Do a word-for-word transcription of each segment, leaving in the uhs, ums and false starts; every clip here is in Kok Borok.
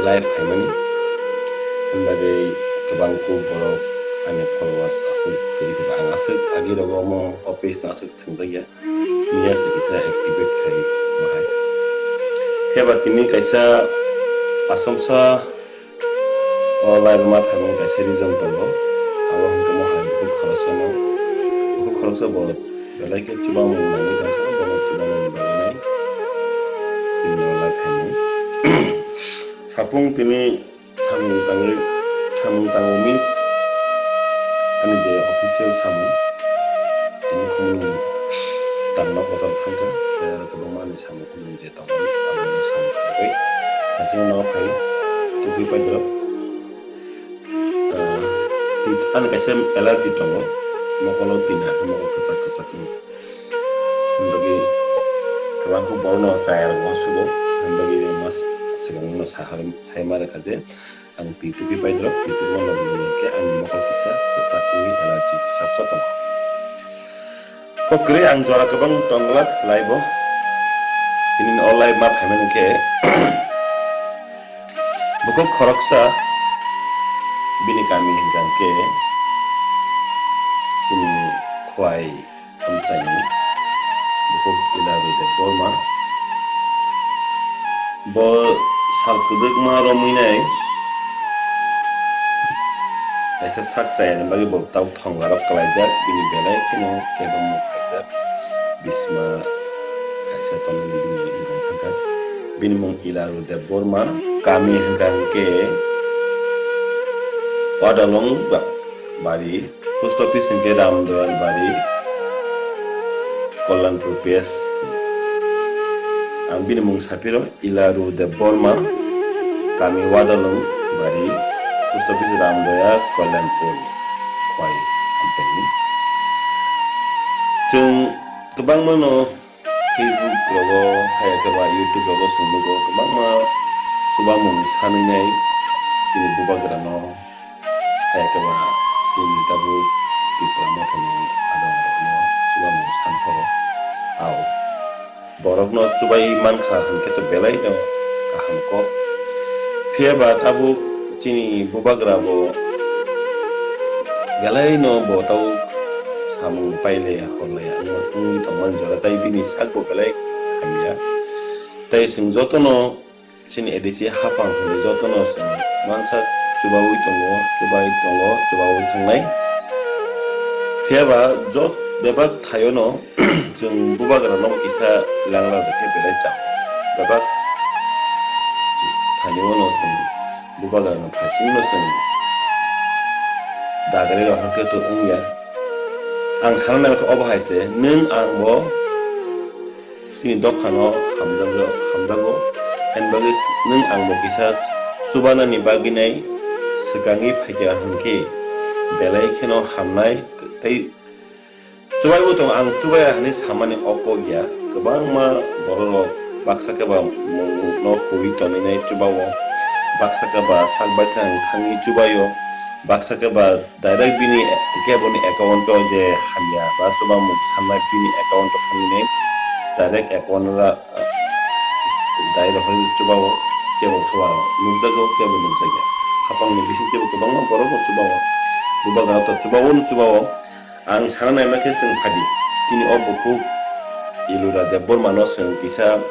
live phaimani. Hwnbagwi kwbang kuk borok ani followers aswk kwrwi kha, ang aswk agi rogo omo o page no aswk thwngjakya. Miya se kisa activate khai mo hai. Phiya ba tini kaisa asomsa o live ma phaimani kaisa reason tongo. Abo hwnkhe mo hai bukhuk khoroksa no, bukhuk khoroksa bo belai khe chubamung nangwi tongkha, bono chubamung bagwi nai tini o live phaimani. Sapung tini samung tangwi, samung tango means ani je official samung, tini khumulwng tangna kotor thangkha, tei aro kwbangma ani samung khumulwng je tongmani, abono samung khlaiwi hasing no phai tubui paidrop. Ah, twi-, ani kaisa allergy tongo, mokolo twi nai khe mokol kwchak kwchak wng. Hwnbagwi kwbangkhe borokno chaya rokbo sugo, hwnbagwi mas-, swkangno sahar-, saima rwkha je ang twi tubui paidrop, twi tubuma logi logi khe ani mokol kisa kwchak wngwi allergy swrapsa tongo. Kok kwrwi ang jora kwbang tonglak live-o. Tini o live ma phaimani khe bukhuk khoroksa bini kami hwnkha khe chini Khwai Amchaini bukhuk Ilaru Debbarma. Bo sal kwdwkma romwi nai kaisa sak chayani bagwi bo tabuk thongarok kwlaijak, bini belai kheno kebengma phaijak. Bisma kaisa tongnani bini wngkha kha. Bini mung Ilaru Debbarma, kami hwnkha hwnkhe Wadalong ba-, bari. Post office hwnkhe Ramdoyal Bari, Kollanpur P S. Ang bini mung saphiro Ilaru Debbarma, kami Wadalong Bari, post office Ramdoyal, Kollanpur, Khwai, Amchaini. Chwng kwbangma no Facebook rogo, hai khe ba YouTube rogo chwng nugo, kwbangma chubamung sanwi nai chini bubagra no. Hai khe ba chini tabuk Tipra Mothani adongrokno chubamung san phoro. Ao, borokno chubai mankha hwnkhe to belai no kaham kok. Phiya ba tabuk chini bubagra bo belai no bo tabuk samung pailaya horlaya wngma tongwi tongmani jora, tai bini sak bo belai hamya. Tai chwng jotono chini A D C haphang hwnwi jotono chwng mansa chubaui tongo, chubai tongo, chubaui thangnai. Phiya ba jot bebak thaiono chwng bubagrano kisa langla rwkhe belai cham. Bebak thaniono chwng bubagrano phaisingno chwng dagri rohorkhe to wngya. Ang sana nai khe obo hai se, nwng ang bo chini dophano hamjago, hamjago. Ani bagwi nwng ang bo kisa chubanani bagwi nai swkangwi phaikha hwnkhe belai kheno hamnai tei chubaibo tongo, ang chubaya hwnwi samani o kok ya. Kwbangma bororok baksa khe ba mungno huwi tonwi nai chubao, baksa khe ba sak baithang thangwi chubaio, baksa khe ba direct bini keboni account-o je hamya ba chubamung sanai bini account-o thangwi nai direct account-o ra-, dai rohorwi chubao, kebo khe ba nukjago, kebo nukjakya. Hapangni bising kebo kwbangma borok no chubao, bubagra to chubao no chubao. Ang sana naima khe chwng phadi, chini o bukhuk Ilura Debbarma no chwng kisa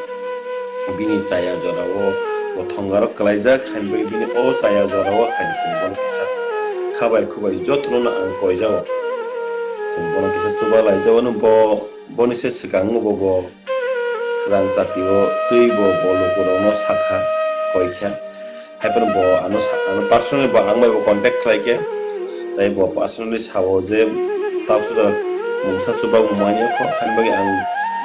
bini chaya jorao bo thongarok kwlaijak, hainwi bini o chaya jorao hai chwng bono kisa khabai khubai jotono no ang koijao. Chwng bono kisa chuba laijao no bo, boni se swkango bo, bo swrang chati o twi bo, bo lukurokno sakha, koikha. Haiphano bo ano sa-, ano personally bo ang bai bo contact khlai khe, tai bo personally sao je, "Tabuk sujak mungsa chuba manya kho, haini bagwi ang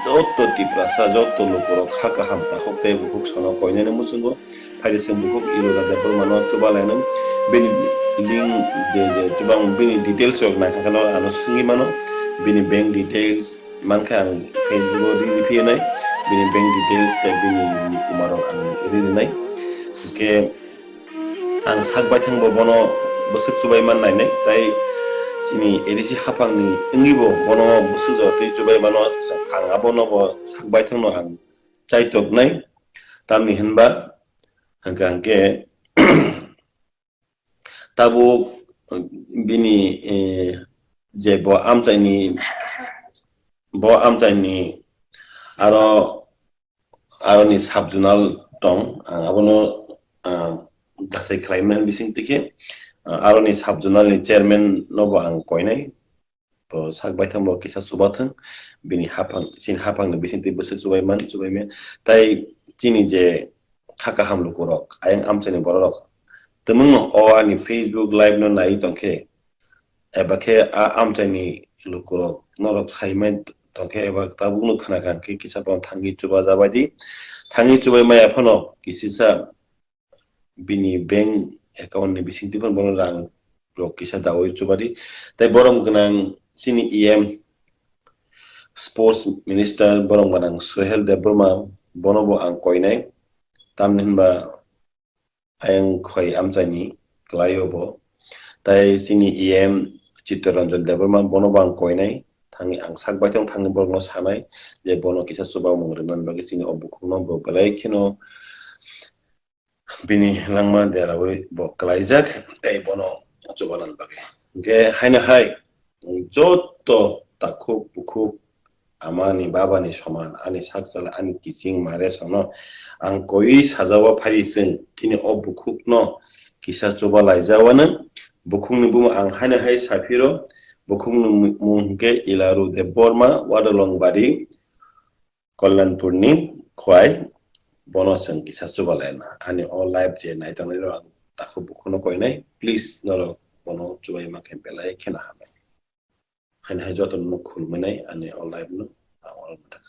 joto Tiprasa, joto lukurok kha kaham takhuk tei bukhuk sono koinani muchungo phaidi chwng bukhuk Ilura Debbarma no chuba lainw." Bini link je, je chuba bini details rok naikha kheno ano swngwi mano, bini bank details, mankhe ang Facebook-o riri phiya nai, bini bank details tei bini nikumarok ang riri nai. Hwnkhe ang sak baithang bo bono bwswk chubai man nainai, tai chini A D C haphangni wngwi bo bono bwswk jora twi chubai mano, ang abono bo sak baithangno ang chaitok nai, tamni hwnba hwnkha hwnkhe Tabuk bini, eh, je bo amchaini, bo amchaini aro, aroni sub-zonal tong, ang abono, ah, dasai khlaimani bising twi khe, ah, aroni sub-zonal ni chairman no bo ang koinai. Bo sak baithang bo kisa chubathang, bini haphang, chini haphang ni bising twi bwswk chubai man, chubai maya. Tai chini je kha kaham lukurok, ayang amchaini bororok, twmwngno o ani Facebook live no nai tongkhe, eba khe a amchaini lukurok norok saimai tongkhe, eba tabukno khna kha khe kisa bono thangwi chuba jabaidi, thangwi chubai maya phano kisisa bini bank account ni bising twi phano bono rang rok kisa dawi chubadi. Tai borom gwnang chini E M, sports minister borom gwnang Sohel Debbarma, bono bo ang koinai. Tamni hinba ayang khoi amchaini kwlaio bo. Tai chini E M Chittaranjan Debbarma, bono bo ang koinai. Thangwi ang sak baithang thangwi borokno sanai je bono kisa chubamung rwna bagwi chini o bukhukno bo belai kheno bini langma derawi bo kwlaijak tei bono chubanan bagwi. Hwnkhe haino hai joto takhuk bukhuk amani babani soman ani sakchal ani kiching mare sono ang koi sajao phari chwng chini o bukhukno kisa chuba laijawano. Bukhukni bumung ang haino hai saphiro, bukhukni mung hwnkhe Ilaru Debbarma, Wadalongbari, Kalyanpurni khwai, bono chwng kisa chuba laina. Ani o live je nai tongnai rok ang takhuk bukhukno koinai, please norok bono chubai ma khe belai kheno hamnai. Haino hai joto no khulmani ani o live no ang oro bwthak